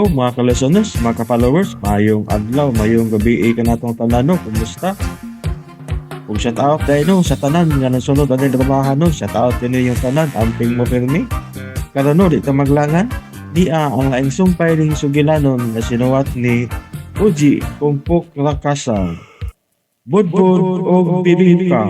Hello mga ka-listeners, mga ka-followers, mayong adlaw, mayong gabi kanatong tanan no, kumusta? Ug shout out tayo no, sa tanan nga nasunod ani dramahan no, shout out din yung tanan, amping mo pirmi. Karon no, di ta maglangan, di ang laing sumpay ning sugilanon nga sinuwat ni Uji Pungpok Rakasa. Budbud og bibingka.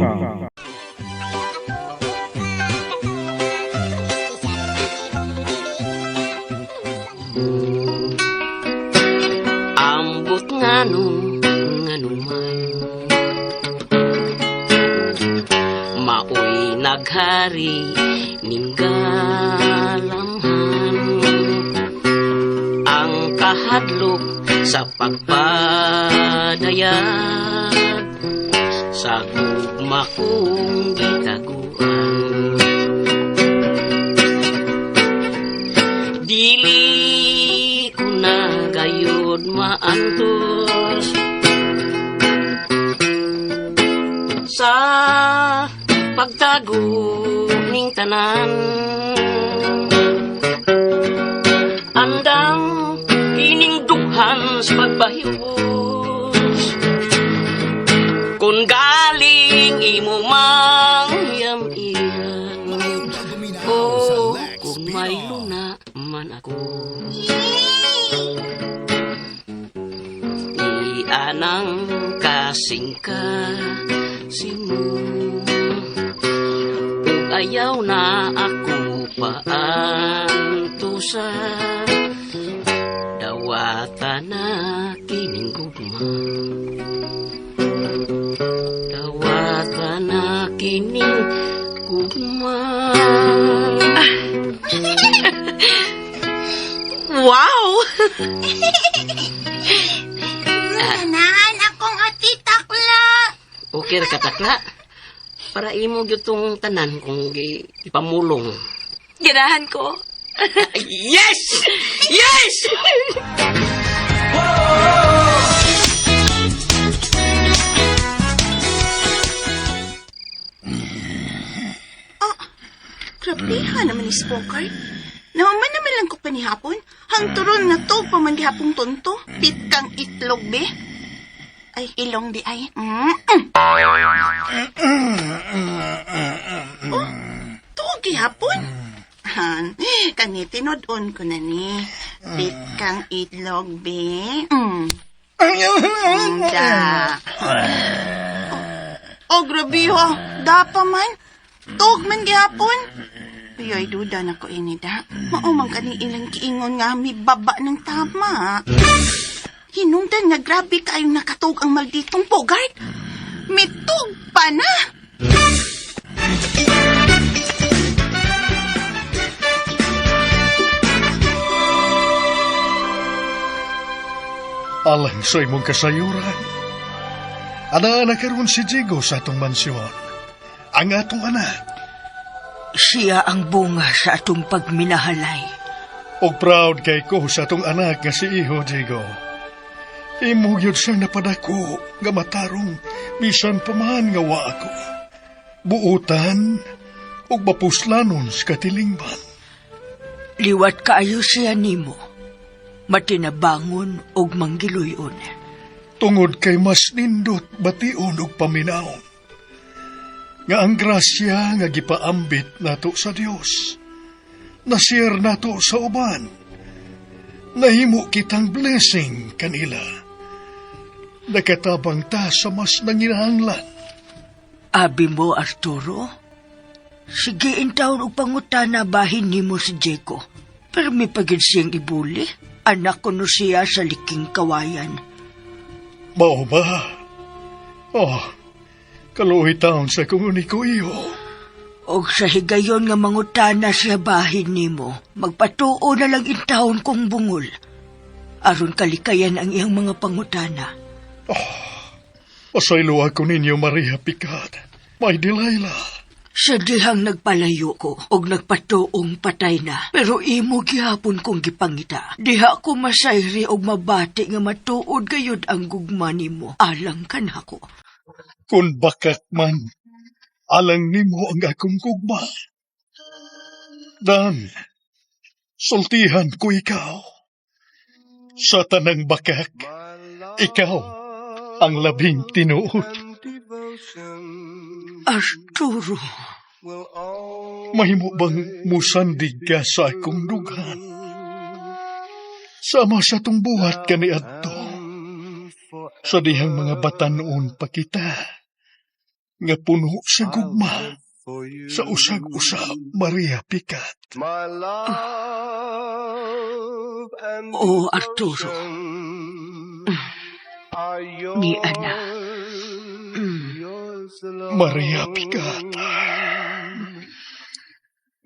Ambot ngano nganuman maoy naghari ning galamhan ang kahadlok sa pagpadayag sa gugma kong gitaguan. Dili ko na gayud maantos sa pagtago ning tanan. Andam kining dughan sa pagbahiwos kung galing imo mang yamiran o kung may luna man ako. Ianang kasing-kasing mo ug ayaw na ako paantusan. Dawata na kining gugma, dawata na kining gugma. Wow! Ganahan akong ati takla. Okay ra ka takla. Para imo gyud tong tanan kung gipamulong. Ganahan ko. Yes! Yes! Grabeha naman ni Spokart. Naman naman lang ko panihapon. Hangturon na to pa man gihapong tonto. Pit kang itlog, be. Ay, ilong di ay. Mm-mm. Oh, tuog gihapon. Han, kani tinud-on ko na ni. Pit kang itlog, be. Mm. Da. Oh, grabe ha. Da pa man. Tuog man gihapon. Uyoy, duda na ko ini da. Mao man kaning ilang kiingon nga mi baba ng tama. Hinungdan nga grabe kayong nakatug ang malditong bogart. Mitug pa na. Alang sa imong kasayuran. Ana-ana karon si Jigo sa atong mansyon. Ang atong anak. Siya ang bunga sa atong pagminahalay. Og proud kay ko sa atong anak nga si Iho, Jigo. Imo gyud siyang napadako nga matarong bisan pa man nga wa ako. Buutan ug mapuslanon sa katilingban. Liwat kaayo siya nimo. Matinabangon og manggiluyon. Tungod kay mas nindot bation og paminawon. Nga ang grasya nga gipaambit nato sa Dios, na-share nato sa uban, nahimo kitang blessing kanila. Nakatabang ta sa mas nanginahanglan. Abi mo, Arturo? Sige intawon og pangutana bahin nimo si Diego. Pero may pagid siyang ibuli. Anak ko no siya sa liking kawayan. Mao ba? Oh, kaluoy taon sa kong uniko iho. Og sa higayon nga mangutana siya bahin nimo, magpatuo na lang intawon kong bungol. Aron kalikayan ang iyang mga pangutana. Pasaylo ako ninyo, Maria Picard. May Delilah. Sa dihang nagpalayo ko og nagpatuong patay na, pero imo gihapon kong gipangita. Diha ko masayri og mabati nga matuod gayud ang gugma nimo alang kanako. Kung bakak man, alang nimo ang akong gugma. Dan, sultihan ko ikaw. Sa tanang bakak, ikaw ang labing tinuod. Arturo. Mahimo bang musandig ka sa akong dughan? Sama sa tong buhat kaniadto. Sa dihang mga batanon pa kita, nga puno sa gugma, sa usag-usa, Maria Picat. Oh, Arturo. Ni ana. Maria Picat.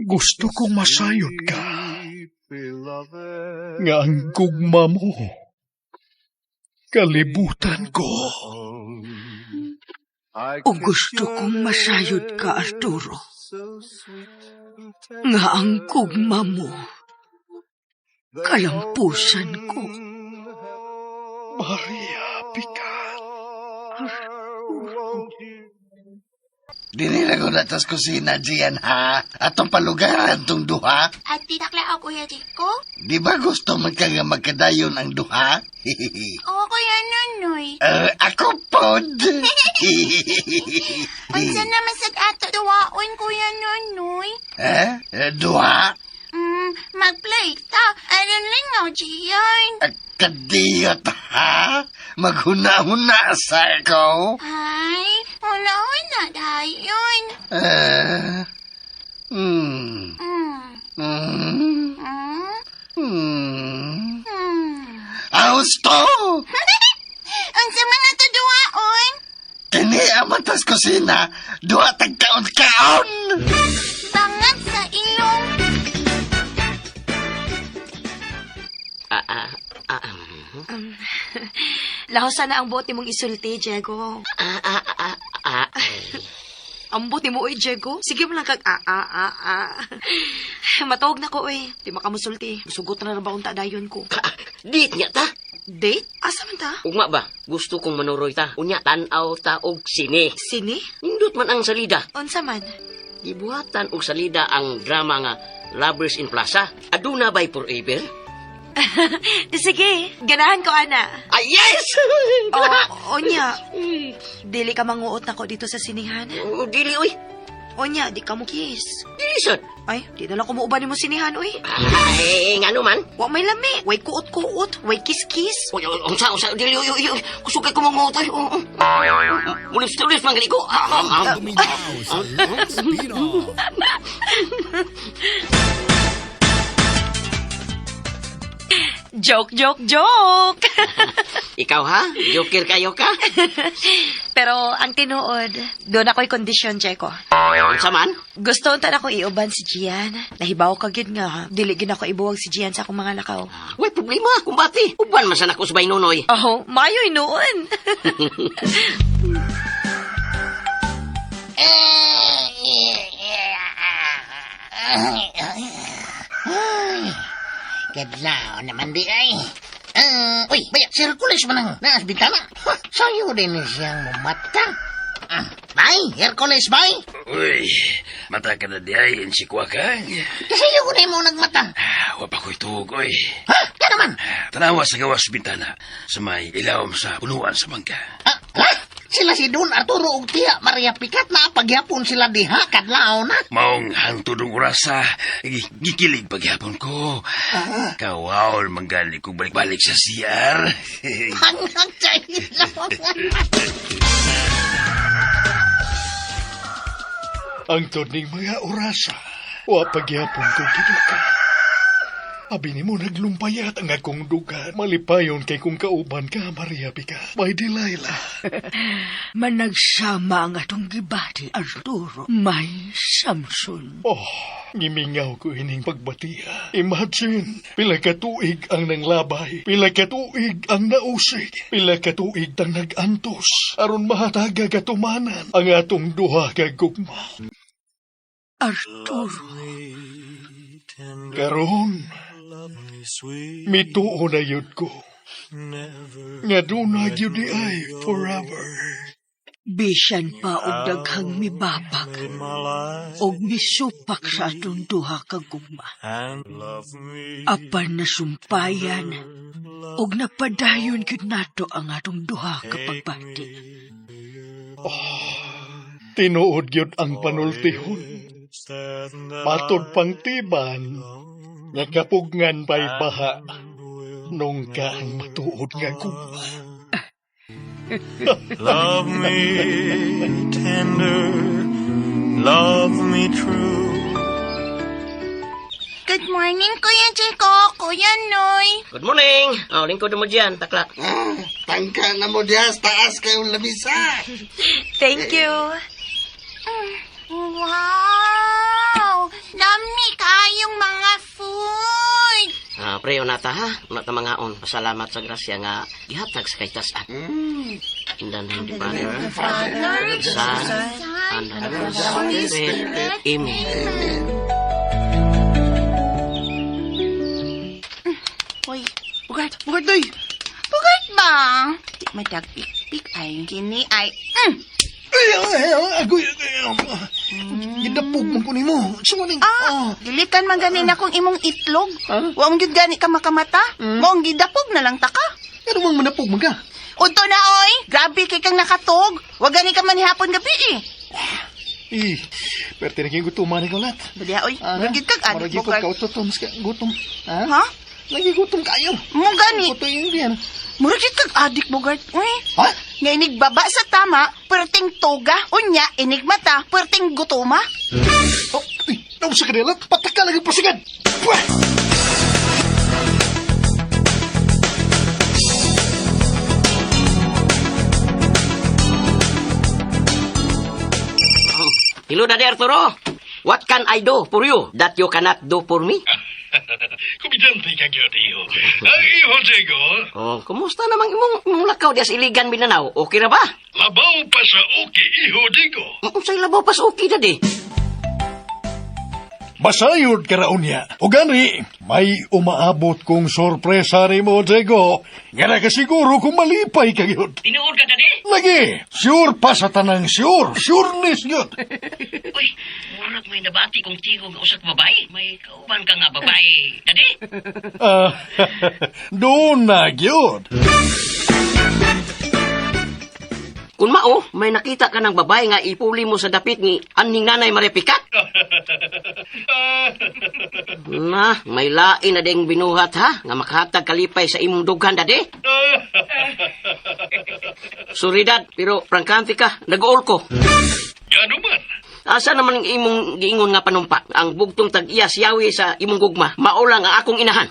Gusto kong masayod ka nga ang gugma mo kalibutan ko. O gusto kong masayod ka, Arturo. Nga ang gugma mo, kalampusan ko. Maria Picat. Dili na ko na tas kusina, Gian, ha? Atong palugaran tong duha. At titakla ako, Kuya Chico. Di ba gusto man ka nga magkadayon ang duha? Oo, Kuya Nonoy. Eh, ako pod. Unsa naman sa ato duwaon, Kuya Nonoy? Eh? Eh, duha? Mag-play ta. Aron lingaw, Gian. Kadiyot, ha? Maghuna-huna sa ikaw? Ay, una-una dayon. Eh, Austo! Unsa man ato duwaon? Kini ang matas kusina, duha tag kaon-kaon! Bangat sa ilong. Ah, ah, ah, ah, Lahosan na ang bote mong isulti, Diego. Ah, ah, ah, ah, ay. Ang bote mo, oy, Diego. Sige mo lang kag ah, ah, ah, ah. Matawag na ko, oy. Di makamusulti. Sugot na ba unta dayon ko. Ah, Date niya ta. Date? Asa man ta? Ugma ba? Gusto kong manuroy ta. Unya, tanaw ta og sine. Sini? Nindot man ang salida. Unsa man? Gibuhatan og salida ang drama nga Lovers in Plaza. Aduna by forever? Di sige, ganahan ko, ana. Ah, yes! O, onya. Dili ka manguot nako dito sa sinihan. Oh, dili, oy. Onya, di ka mo kiss. Dili sad. Ay, di na lang kumuuban nimo sinihan, uy. Ay, ngano man? Wa may lami. Way kuot-kuot. Way kiss-kiss. Uy, uy, unsa, unsa, dili, uy, uy, uy. Kusog kay kumanguot, ay. Oh, oh. Mulis-tulis man gali ko. Ah, ah, ah. Joke, joke, joke! Ikaw ha? Joker kayo ka? Pero ang tinuod, doon ako'y kondisyon, Jeko. Unsa man? Gusto unta na akong iuban si Gian. Nahibaw ka gyud nga. Dili gyud ako ibuwag si Gian sa akong mga lakaw. Way problema, kumbati. Uban man sa nako sa Nonoy. Oh, mayo'y noon. Kadlaw naman di ay. Uy, baya, si Hercules man ang naas bintana. Ha, sayo din siyang mumata. Ah, bye, Hercules, bye. Uy, mata ka na di ay, insikwa ka. Kasi yung ko na mo nagmata. Ah, wa pa ko'y tuog, oy. Ha, ka naman. Tanawa sa gawas bintana, sa may ilawom sa punuan sa bangka. Ah, ha? Sila si Don Arturo ug Tia Maria Picat na pagyapon sila diha kadlaw na. Maong hangtod og orasa, gikilig pagyapon ko. Kawaon manggali ko balik-balik sa CR. Hanggang sa ilong. Ang ning mga orasa, wa pagyapon ko giduka. Abi nimo naglumpayat ang akong dugan. Malipayon kay kung kauban ka, Maria Pica. My Delilah. Managsama ang atong gibati, Arturo. May Samson. Oh, gimingaw ko ining pagbatiya. Imagine, pila ka tuig ang nanglabay, pila ka tuig ang nausig, pila ka tuig tang nag-antos, aron mahataga katumanan ang atong duha ka gugma. Arturo. Karon, mituo na yun ko. Nga doon na gyud di ay forever. Bisan pa og daghang mibabag og misupak sa atong duha ka gugma. Apan nasumpayan og napadayon gyud nato ang atong duha ka pagbati. Tinuod gyud ang panultihon. Matod pang tiban, nga kapugngan pa'y baha, nung ka ang matuod nga gugma. Love me tender, love me true. Good morning, Kuya Jeko, Kuya Noy. Good morning. Oh, lingkod mo diyan, takla. Ah, tangka na mo diya, sa taas kayong lamisa. Thank you. Wow! Lami kayong mga food! Ah, pre, unata ha. Unata mga on. Pasalamat sa grasya nga gihatag sa kaytasan. In the name of the Father, Father, Son, Son, and of the Holy Spirit. Amen. Hoy, bugart, bugart doy. Bugart ba? Di madagpik-pik ay kini ay. Ay, ay, ay, agoy, ay, ay, gidapog man ko nimo. Sumaning. Ah, gilitan man gani na kung imong itlog. Wa mo gyud gani ka makamata. Maong gidapog na lang ta ka. Ano mang manapog man ka? Udto na oy, grabe kay kang nakatog. Wa gani ka manihapon gabi eh. Eh, perte na kayong gutuman ikaw lahat. Baliya oy, murag gyud kag adik Murag gyud bugart. kag kautotom ka gutom. Ha? Ha? Lagi gutom kayo. Mo gani, Gutom yung diyan. murag gyud kag adik bugart. Uy. Ha? Nga inig baba sa tama, perting toga. Unya, inig mata, perting gutoma. Oh, uy, nausa ka nila. Pataka lagi pasigad. Pwah! Hello, Daddy Arturo. What can I do for you that you cannot do for me? Komedente ka gyud iyo. Ang iho, Diego, Oh, kumusta namang imong, imong lakaw diya sa Iligan, Mindanao? Okay na ba? labaw pa sa okay, iho, Diego. Unsay labaw pa sa okay, Daddy? Masayod ka raon niya. O gani, may umaabot kong sorpresa ni mo, Diego. Nga nakasiguro kung malipay ka gyud. Tinuod ka, Daddy? Lagi, sure pa sa tanang sure. Sureness gyud. Uy, murag may nabati kong tigo nga usa ka babae. May kauban ka nga babae, Daddy. Ah, doon na gyud. Kung mao, may nakita ka ng babae nga ipuli mo sa dapit ni aning nanay Maripikat. Na, may lain na ding binuhat ha, nga makahatag kalipay sa imong dughan, Daddy. Sorry, Dad, pero prangkante ka, nag-uol ko. Gano man. Asa naman ang imong giingon nga panumpa? Ang bugtong tag-iya siyawi sa imong gugma, maulang ang akong inahan.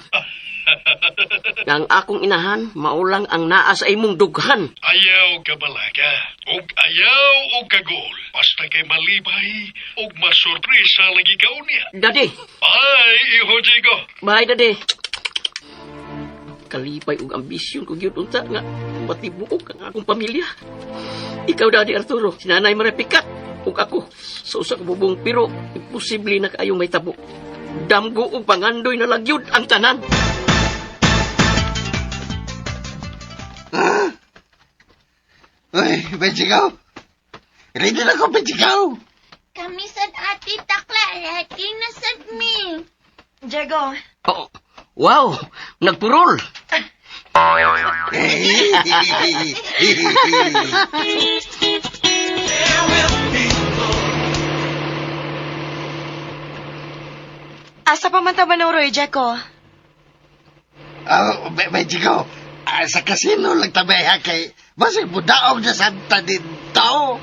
Ang akong inahan, maulang ang naa sa imong dughan. Ayaw ka balaga, ug ayaw og kagol. Basta kay malibay, ug masurpresa lagi ka unya. Daddy, Bye, iho Diego. bye, Daddy. Kalipay ug ambisyon ko gyud unta nga matibuok ang akong pamilya. Ikaw, Daddy Arturo, si Nanay Maripikat, ug ako sa usa ka bubong pero imposible na kaayong may tabo. Damgo ug pangandoy na lang gyud ang tanan. Uy, Benjigaw. Ready na ko, Benjigaw. Kami sad ati takla, ready na sad mi. Diego, Oh, wow, nagpurol. asa pa man ta manuroy, Diego? Ah, Benjigaw. Ah, sa kasino lang tabay ha kay basig budaog na santa dito.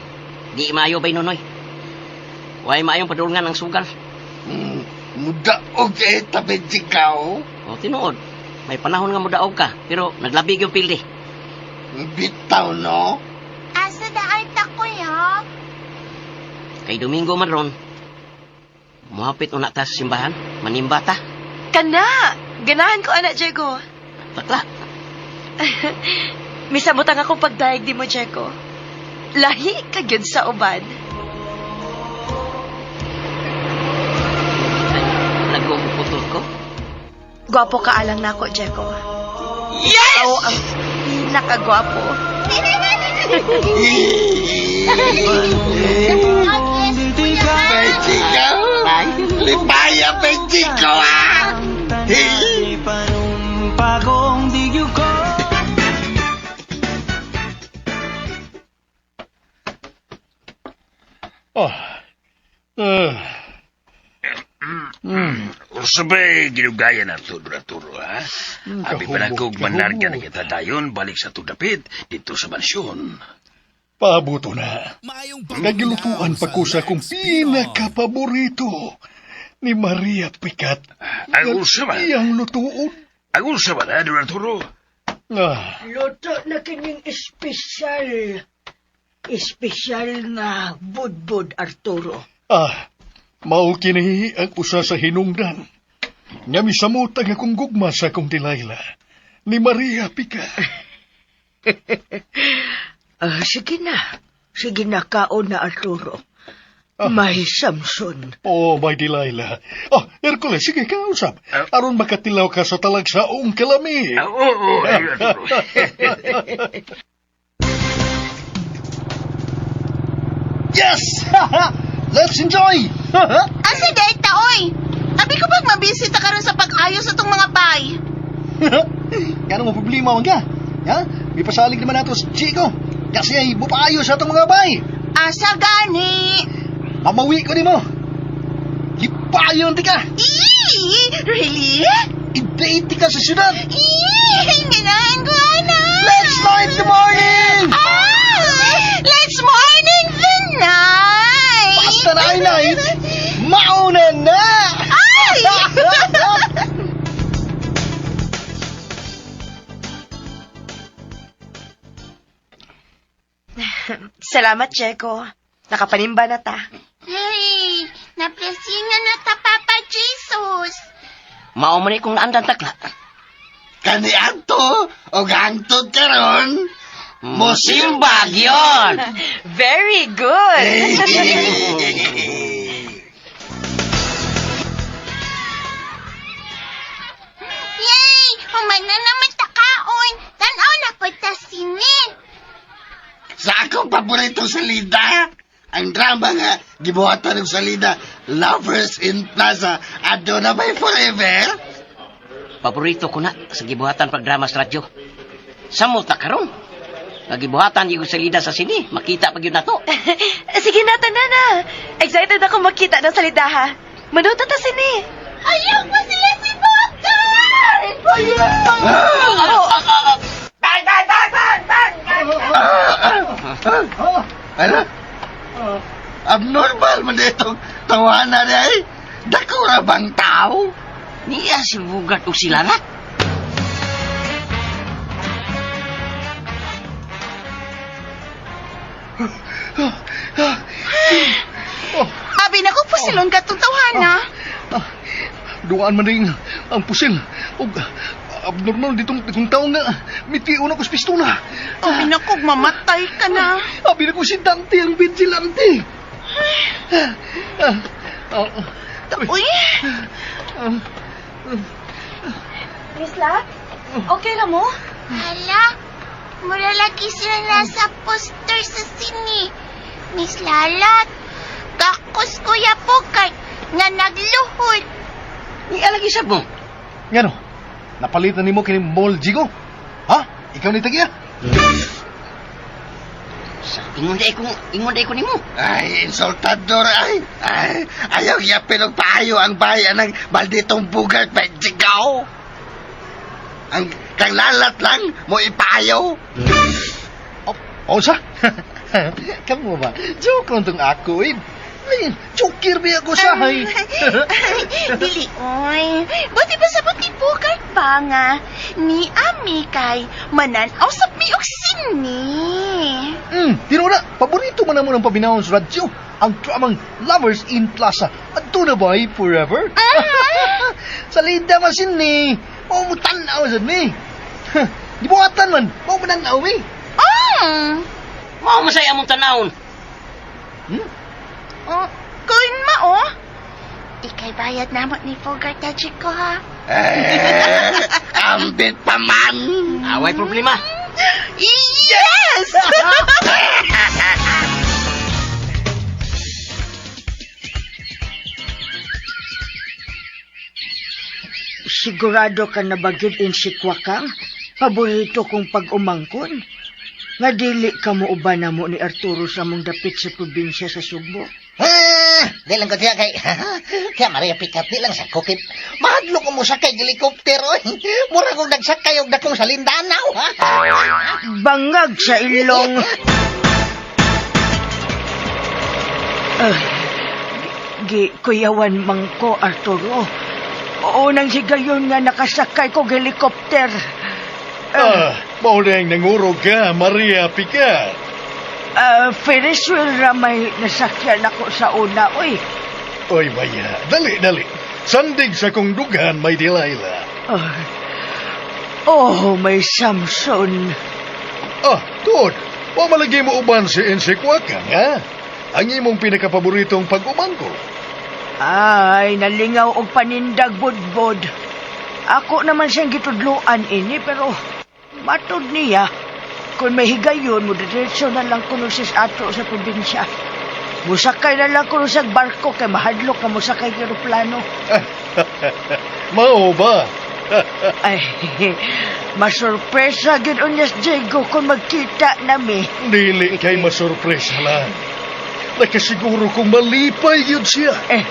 Di maayo bay nonoy. Way maayong padulngan ang sugal. Mudaog eh, ta Benjigaw. O tinuod, may panahon nga mudaog ka, pero naglabig yung pildi. Bitaw, no? Asa da ay takoy ha? Kay Domingo man ron, muhapit una ta sa simbahan, manimba ta. Kana! Ganahan ko, anak, Diego. Takla, Misamot ang akong pagdayag di mo, Diego. Lahi ka gyud sa uban. ay, naguguputol ko. Gwapo ka alang nako, Diego. Yes! Ikaw ang pinakagwapo. Pechico! Lipaya, Pechico, ah! Oh. Ah. Usabay, ginugaya na ito, Arturo, ha? Abi pa na kahubog, kog manarga na kahubog. kita dayon, balik sa tudapit, dito sa mansyon. Paabuto na. Nagilutuan pa ko sa akong pinakapaborito ni Maria Picat. Ang unsa ba? Iyang lutuon. Ang unsa ba na, Don Arturo? Ah, Luto na kining espesyal. Espesyal nga budbud, Arturo. ah, mao kini ang usa sa hinungdan. Nga misamot ang akong gugma sa akong Delilah ni Maria Picat. Ah, sige na. Sige na, kaon na, Arturo. Ah. May Samson. Oh, my Delilah. Oh, Hercules, sige, kausap. Aron makatilaw ka sa talagsaong kalami. Ah, oo, oo, Don Arturo. Yes! Let's enjoy! Asa day ta, oy? Abi ko bang mabisi ta karon sa pag-ayos sa tong mga bay? Kano mo problema man ka? Ha? May pasalig naman nato sa Chico. Kasi ay bupayo sa atong mga bay. Asa gani? Mamawi ko nimo. Lipayon ti ka. Ii, really? I-date ti ka sa syudad. Ii, ganahan ko ana. Let's light the morning! Ah, let's morning the night. Basta na ay night, mauna na! Ay! Salamat, Diego. Nakapanimba na ta. Hey, napresingan na ta Papa Jesus. Mao man ni kung naandan takla. Kani anto, o hangtod karon, musimbag yon. Very good! Yay! Human na naman takaon. Tanaw na po ta sinin. Sa akong paboritong salida, ang drama nga gibuhatan ng salida, Lovers in Plaza, Adona by Forever. Paborito ko na sa gibuhatan pagdrama sa radyo. Samo ta karon. Nagibuhatan yung salida sa sini, makita pag yun nato. Sige na, tanan na. Excited ako makita ng salidaha. Manuta ta sini. Ayaw pa sila si Bogart! Ano? Abnormal man itong tawanan niya eh. Dako ra bang tao? Niya si Bugart o si Lalat. Abi na ko pusilon ka tong tawhana. Duaan man rin ang pusil. Og abnormal ditong ditong taong nga mitiun ako sa pistola. Abi na ko mamatay ka na. Abi na ko si Dante ang vigilante. Ah, ah, Uy, Miss Lat, okay na mo? hala. Mura lagi sila nasa poster sa sini. Miss Lalat, gakos Kuya Bogart nga nagluhod. Niya lagi sa mo. Ngano? Napalitan nimo kini Mall Jigo? Ha? Ikaw ni tagiya? Sa ingon day ko, ingon day ko nimo. Ay, insultador ay. Ay, ayaw yapin og paayo ang bayan ng malditong bugart pagsigaw. Ang kang lalat lang mo ipaayo. Oh, oh sa? Kamu ba? Joke lang tong ako eh. Ay, Joker ba ako sa hay? Dili, oy. Buti ba sa buti Bogart ba nga? Ni Ami kay mananaw sa mi og sini. Tinuna, paborito man namo ng paminawon sa radyo. Ang dramang Lovers in Plaza. Adto na ba eh, forever? Salida man sini. O mo tan-aw sad mi. Gibuhatan man, mao mananaw mi. Mm. Mao masaya mong tanawon. Hmm? Oh, kun ma oh. Ikay bayad namo ni Bogart ta Chico ha. Eh, ambit pa man. Away problema. Yes! Sigurado ka na ba gyud insikwakang? Paborito kong pag-umangkon. Nga dili ka mo uban na mo ni Arturo sa mong dapit sa probinsya sa Sugbo. Ah, di lang ko siya kay... Kaya Maria Picat, di lang sa kukip. Mahadlo ko mo sakay helikopter, oy. Mura kong nagsakay og dakong sa Lindanao, ha? Bangag sa ilong. Ah, gi kuyawan man ko, Arturo. Oo, nang higayon nga nakasakay kog helikopter. Ah, mao na ang nangurog ka, Maria Picat. Ah, Ferris wheel ra may nasakyan ako sa una, oy. Oy, Maya, dali, dali. Sandig sa kong dughan, may Delilah. Ah. Oh, may Samson. Ah, tuod. Wa malagi mo uban si Insikwakang, ha? Ang imong pinakapaboritong pag-umangko. Ay, nalingaw og panindag budbod. Ako naman siyang gitudloan ini, pero matod niya. Kung may higayon, mo diretso na lang kuno sis ato sa probinsya. Musakay na lang kuno sa barko kay mahadlok ka musakay og eroplano. Mao ba? Ay, masurpresa gid unyas Diego kung magkita nami. Dili kay masurpresa lang. Nakasiguro kong malipay yun siya. Eh.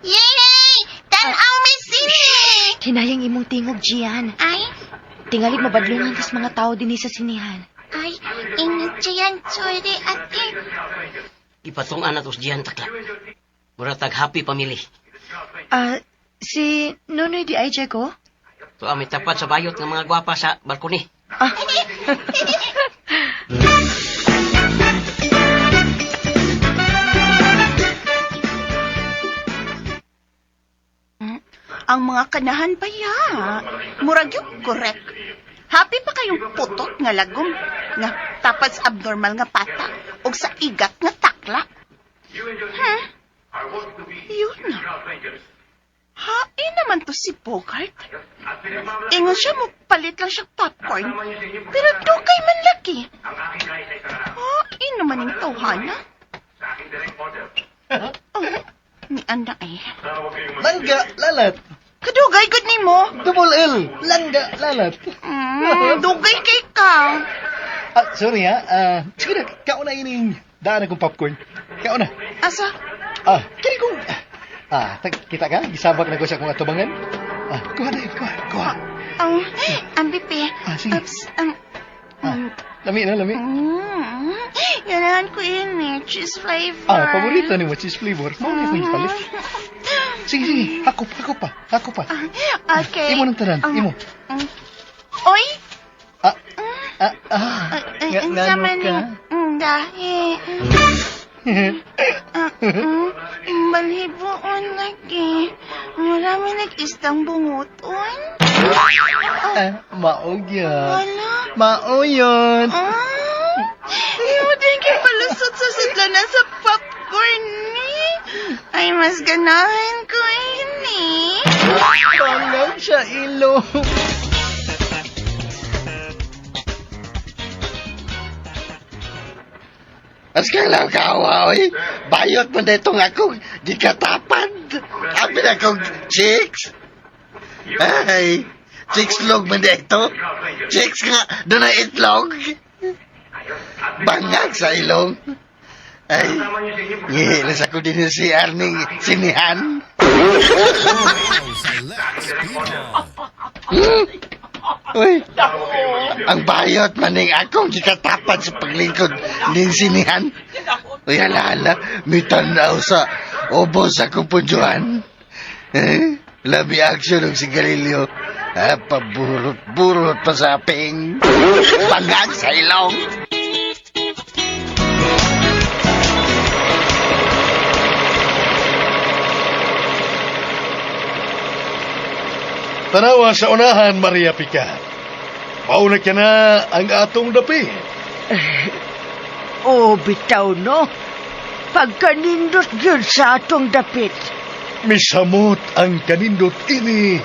Yay! Tanaw may sine! Hinayang imong tingog, Gian. Ay, Tingali mabadlungan kas mga tao dinhi sa sinihan. ay, ingat Gian. Sorry, ate. Ipatungan na tos diyan takla. Mura tag happy family. Ah, si Nonoy di ay, Diego? To may tapat sa bayot ng mga gwapa sa balkoni. Ah. Ang mga kanahan pa ya. Murag yung correct. Happy pa kayong putot nga lagom. Nga tapat sa abnormal nga pata. O sa igat nga takla. Yun na. Hain naman to si Bogart. Ingon siya mo palit lang siya popcorn. Pero dukay man laki. Hain naman yung tawhana. Oh, ni Anda eh. Langga, lalat. Kadugay gud nimo. Double L. Langga, lalat. Dugay kay ka. Ah, sorry ha. Ah, sige na, kauna ining daan akong popcorn. Kauna. Asa? Ah, kini kong... Ah, kita ka? Gisabak na ko sa akong atubangan. Ah, kuha na yun, kuha, kuha. Ang, ang pipi. Ah, sige. Oops, ang, Ah, lami na, lami. Ganahan ko yun eh. Cheese flavor. Ah, paborito ni mo, cheese flavor. Mao na akong ipalit. Sige, sige. Hakop, hakop pa, hakop pa. Ah, okay. Imo nang tanan, imo. Oy! Ah, ah, ah. Ay, ay, Nga- ang ngano sama ka? ni... Dahi. Ah, Balhiboon lagi. Marami nag-istang bunguton. Ah, maog yun. Wala. Mao yun. Ah, imo din kay palusot sa sidlanan sa popcorn ni. Ay, mas ganahan ko ini. Bangag sa ilong. As kang lang kawa, oy. Bayot mo na itong akong gikatapad. Abi na akong chicks. Ay, chicks log man na ito. Chicks nga, doon na itlog. Bangag sa ilong. Ay, ngihilas ako din si Arning sinihan. Uy, ang bayot maning akong gikatapan sa paglingkod ning sinihan. Uy, hala, hala, may tanaw sa ubos akong punjuan. Eh, labi action ng sigarilyo. Ah, paburot-burot pa sa aping. Bangag sa ilong. Tanawa sa unahan, Maria Picat. Mauna ka na ang atong dapit. Oh, bitaw no. Pagkanindot gyud sa atong dapit. Misamot ang kanindot ini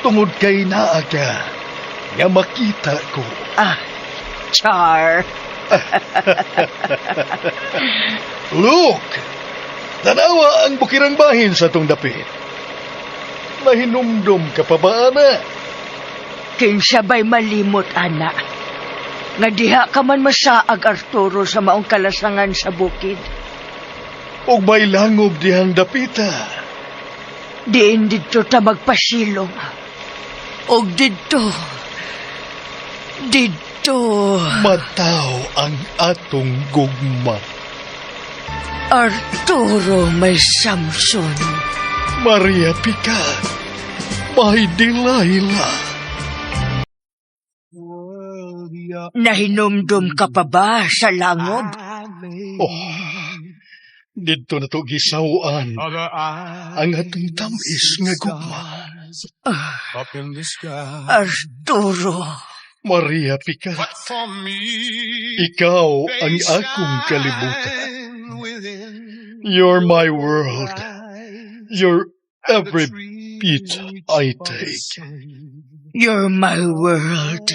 tungod kay naa ka nga makita ko. Ah, Char. Look! Tanawa ang bukirang bahin sa tong dapit. Nahinumdum ka pa ba, ana? Kinsa ba'y malimot, ana? Nga diha ka man masaag, Arturo, sa maong kalasangan sa bukid. Og may langob dihang dapita. Diin didto ta magpasilong. Og didto, didto, Mataw ang atong gugma. Arturo may Samson. Maria Picat, may Delilah. Nahinumdum ka pa ba sa langob? Oh, didto na to gisawaan ang atong tamis nga gugma. Arturo, Maria Picat, ikaw ang akong kalibutan. You're my world. You're every beat I take. You're my world.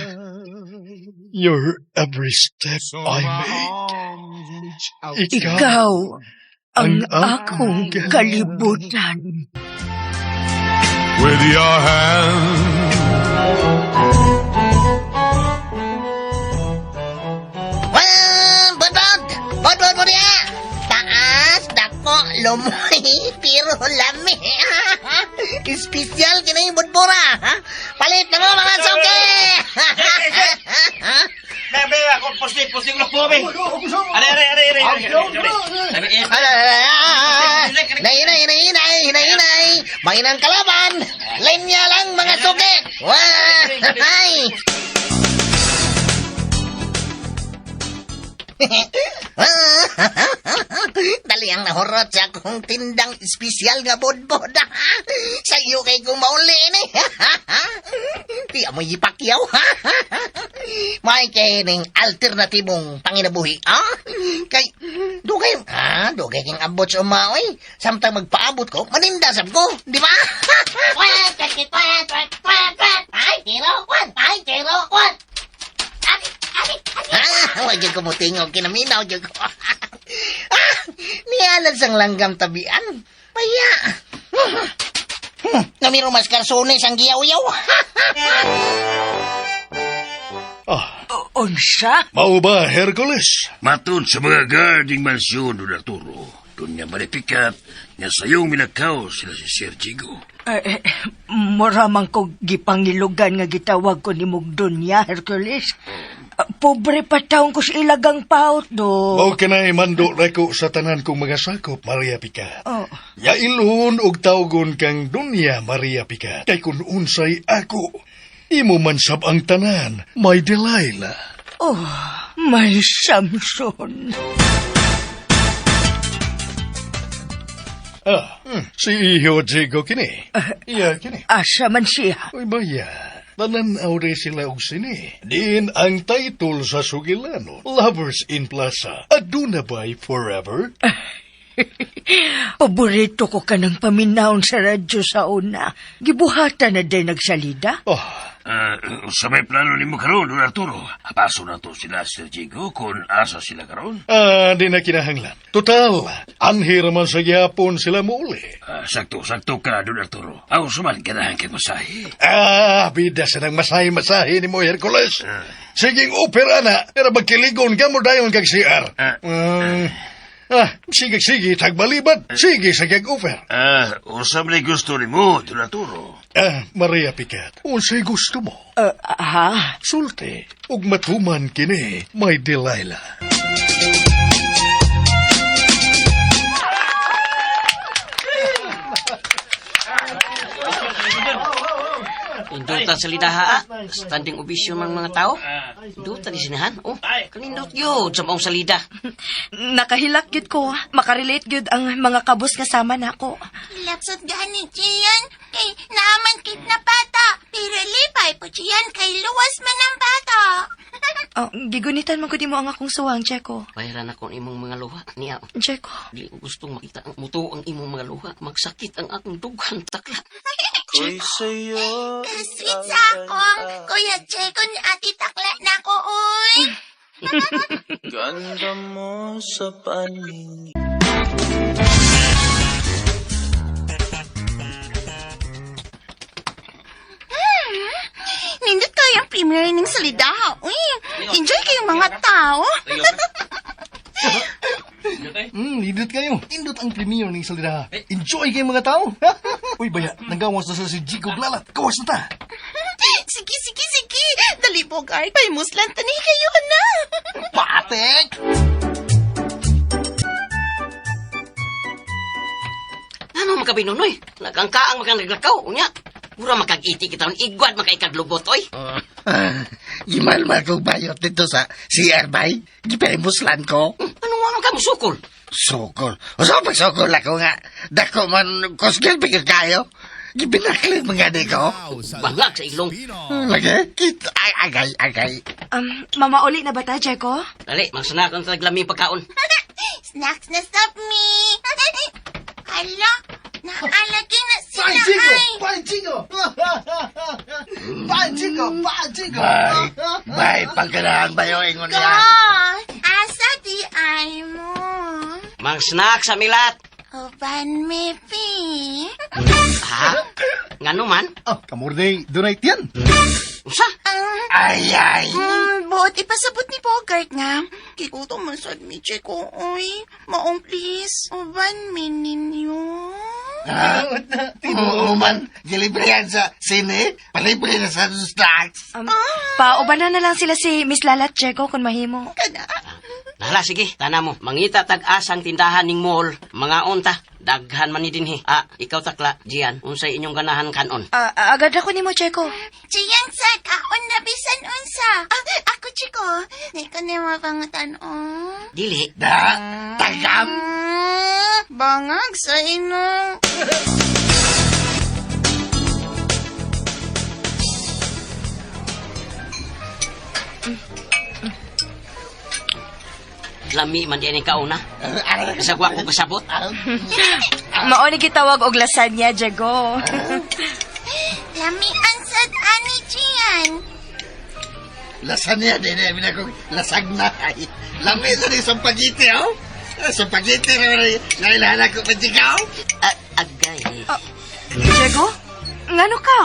You're every step I make. Ikaw, Ikaw ang ang akong akong kalibutan. With your hand. Wah, bodod! Bodod mo niya! Taas, dako, lumoy, pero lami. Espesyal kini yung budbura. Ha? Palit na mo mga suki! Bebe, ako pusti, pusti ko po, be. Are, are, are, are, are, are. Ala, ala, ala. Hinay, hinay, hinay, hinay, hinay, hinay. Mahinang kalaban. Linya lang mga suki. Wah! Ay! Dali ang nahurot sa akong tindang espesyal nga bodbod. Sa iyo kay kumauli ni. Di mo ipakyaw. May kay ning alternatibong panginabuhi. Ah? Kay dugay dugay king abot sa umaoy. Samtang magpaabot ko, maninda sab ko, di ba? 1, 2, 3, 4, 5, 0, 1, 5, 0, 1. Ah, wag ko mutingog kinaminaw jud ko. Ah, nialad sang langgam tabian. Paya. Namiro mas karsunis ang giyaw-yaw. Ah, Unsa? mao ba, Hercules? Matod sa mga guarding mansyon, Don Arturo. Doon nga maripikat, nga sayong minakaw sila si Sir Diego. Eh, mura man ko gipangilugan nga gitawag ko ni Mugdunya, Hercules. Ah, pobre pa taon ko sa ilagang paut do. Mao kanay mando reko sa tanan kong mga sakop, Maria Picat. Oh. Yailon og tawgon kang Dunya Maria Picat. Kay kun unsay ako, imo man sab ang tanan, may Delilah. Oh, my Samson. Ah, si Iho Diego kini. Iya kini. Asa man siya. Uy baya, tanan-aw rin sila og sini. Diin ang title sa sugilano, Lovers in Plaza, Aduna by Forever? Paborito ko kanang paminawon sa radyo sa una. Gibuhatan na din nagsalida. Oh, Sa may plano nimo karon, Don Arturo. Apaso na to sila, Sir Diego, kung asa sila karon. Ah, di na kinahanglan. Total, anhi raman sa gihapon sila muuli. Ah, sakto, sakto ka, Don Arturo. Ako suman, ganahan kay masahe. Ah, bida sa nang masahe-masahe ni mo, Hercules. Sige, opera na, pero magkiligon ka mo dayon kag CR. Sige, sige, tagbalibad. Sige, sa kag offer. Ah, unsa man ay gusto nimo, Don Arturo? Ah, Maria Picat, unsay gusto mo? Ha? Sulti, ug matuman kini, may Delilah. Indutan sa lidaha, ah. Standing ovation mang mga tao. Indutan ni sinahan. Oh, kanindot yun sa maong salida. Nakahilak gyud ko. Makarelate gyud ang mga kabus nga sama nako. Laksot gani, Chiyan. Kay naaman kit na bata. Pero lipay po, Chiyan, kay luwas man ang bata. Oh, gigunitan man gud nimo ang akong suwang, Jeko. Bayaran ako ang imong mga luha. Niya, Jeko. dili ko gustong makita ang muto ang imong mga luha. Magsakit ang akong dughan takla. Checo. Kasweet sa akong Kuya Checo ni Ate Takla na ko, oy. Ganda mo sa paningin. Nindot kayo ang premiere ng salida. Uy, enjoy kayong mga tao. Nindot kayo. Nindot ang premiere ng salida. Enjoy kayo mga tao. Uy, baya, nanggawas na sa si Jigo Glalat. Gawas na ta. Sige, sige, sige. Dali, Bogart. Paimuslan tani kayo na. Patek! Ano makabinunoy? Nagangkaang makang naglakaw. Unya, mura makag-iti kita igwad makaikaglubot, oy. Gimalmal kong bayot dito sa CR, bay. Gipaimuslan ko. Ano nga man ka musukol? Sukol. O sa pagsukol ako nga. Dako man, kusgil bigil kayo. Gipinaklit mga di ko. Bangag sa ilong. Lagi, kita, ay, agay, agay. Mamauli na ba ta, Diego? Dali, magsana kang taglaming pagkaon. Snacks na stop me. Hala, naalagi na sila. Bye, Jigo! Ay. Bye, Jigo! Bye, Jigo! Bye, Jigo! Bay, bay, pagkanahan bayo, ingon Ko, niya. asa di ay mo. Mang snack sa milat. Uban me pi. Ha? Ngano man? Ah, kamorday, dunay tiyan. Usa? Ay, ay. Buot ipasabot ni Bogart nga. Kikuto man sad mi Checo, oy. Maong please. Uban mi ninyo. Ha? Oo man, gilibre yan sa sine, palibre na sa snacks. Paubanan na lang sila si Miss Lalat, Diego, kung mahimo. Kana. Hala, sige, tana mo. Mangita tag-asang tindahan ning mall. Mga onta. Daghan man ni dinhi. Ah, ikaw takla, Gian, unsay inyong ganahan kanon? Ah, agad ako nimo, Diego. Chiyan sa kaon na bisan unsa. Ah, ako Chico. Di ko ni mapangutan oh. Dili. Da, tagam. Bangag sa inong. Lami man di aning kauna. Bisag wa ko kasabot. Mao ni gitawag og lasagna, Diego. Lami ang sad ani Chian. Lasagna din eh, mina ko lasagna ay. Lami sa ni sampagiti oh. Sampagiti na rin, nailala ko pa ikaw. Ah, agay. Diego? Ngano ka?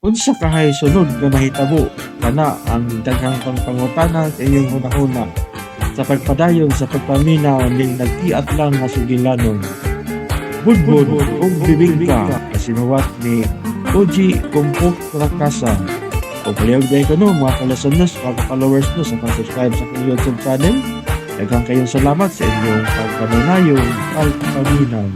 Unsa kahay sunod nga nahitabo kana ang daghang pangpangutana sa inyong hunahuna sa pagpadayon sa pagpaminaw ning nagtiat lang nga sugilanon. Budbud ug bibingka kasinuwat ni Oji Kumpok Rakasa. O palihog dahil ko no, mga kalasanos, mga followers no, sa pag-subscribe sa akong YouTube channel. Daghang kayong salamat sa inyong pagpanunayong pagpaminaw.